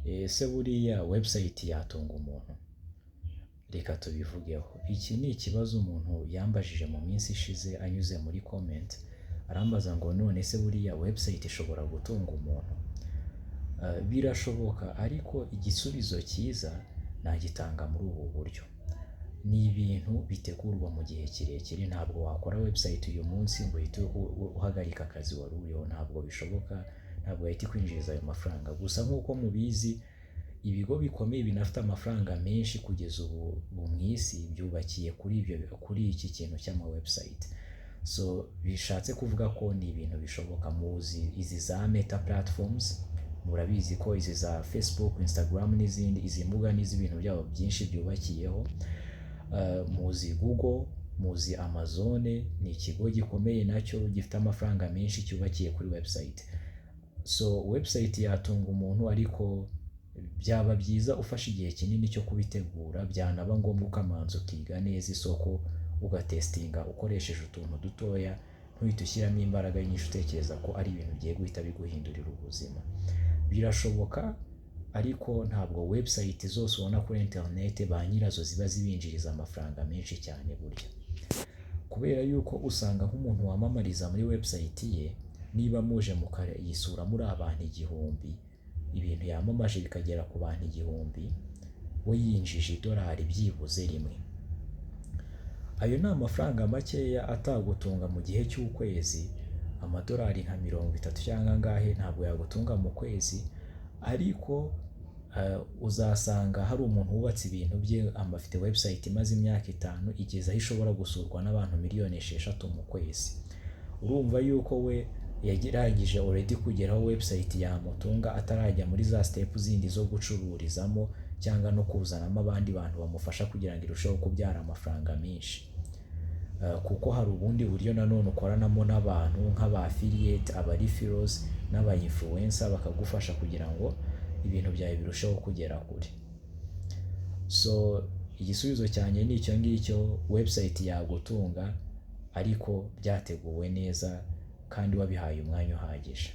Ese buriya website yatunga umuntu? Reka tubivugeho. Iki ni ikibazo umuntu yambajije mu minsi ishize anyuze muri comment, arambaza ngo: "None se buriya website ishobora gutunga umuntu?" Birashoboka, ariko igisubizo cyiza nagitanga muri ubu buryo: ni ibintu bitegurwa mu gihe kirekire. Ntabwo wakora website uyu munsi ngo uhite uhagarika akazi wari uriho, ntabwo bishoboka, ntabwo yahita ikwinjiriza ayo mafaranga. Gusa nk'uko mubizi, ibigo bikomeye binafite amafaranga menshi kugeza ubu mu isi byubakiye kuri iki kintu cy'ama website. So bishatse kuvuga ko ni ibintu bishoboka. Muzi izi za Meta Platforms, murabizi ko izi za Facebook, Instagram n'izindi, izi mbuga n'iz'ibintu byabo byinshi byubakiyeho. Muzi Google, muzi Amazon, ni ikigo gikomeye nacyo gifite amafaranga menshi cyubakiye kuri website. So website yatunga umuntu, ariko byaba byiza ufashe igihe kinini cyo kubitegura, byanaba ngombwa ukamanza ukiga neza isoko, ugatestinga ukoresheje utuntu dutoya, ntuhite ushyiramo imbaraga nyinshi utekereza ko ari ibintu bigiye guhita biguhindurira ubuzima. Birashoboka, ariko ntabwo website zose ubona kuri internet ba nyirazo ziba zibinjiriza amafaranga menshi cyane burya, kubera yuko usanga nk'umuntu wamamariza muri website ye, niba muje mukayisura muri abantu 1000, ibintu yamamaje bikagera ku bantu 1000, we yinjije idolari byibuze rimwe. Ayo ni amafaranga makeya atagutunga mu gihe cy'ukwezi. Amadolari nka 30 cyangwa angahe ntabwo yagutunga mu kwezi, ariko uzasanga hari umuntu wubatse ibintu bye, afite website imaze imyaka 5, igeze aho ishobora gusurwa n'abantu miliyoni 6 mu kwezi. Urumva yuko we yarangije already kugeraho website yamutunga, atarajya muri za step zindi zo gucururizamo cyangwa no kuzanamo abandi bantu bamufasha kugira ngo irusheho kubyara amafaranga menshi. Kuko hari ubundi buryo nanone ukoranamo n'abantu nk'aba affiliate, aba referrals n'aba influencer, bakagufasha kugira ngo ibintu byawe birusheho kugera kure. So igisubizo cyanjye ni icyo ngicyo: website yagutunga, ariko byateguwe neza kandi wabihaye umwanya uhagije.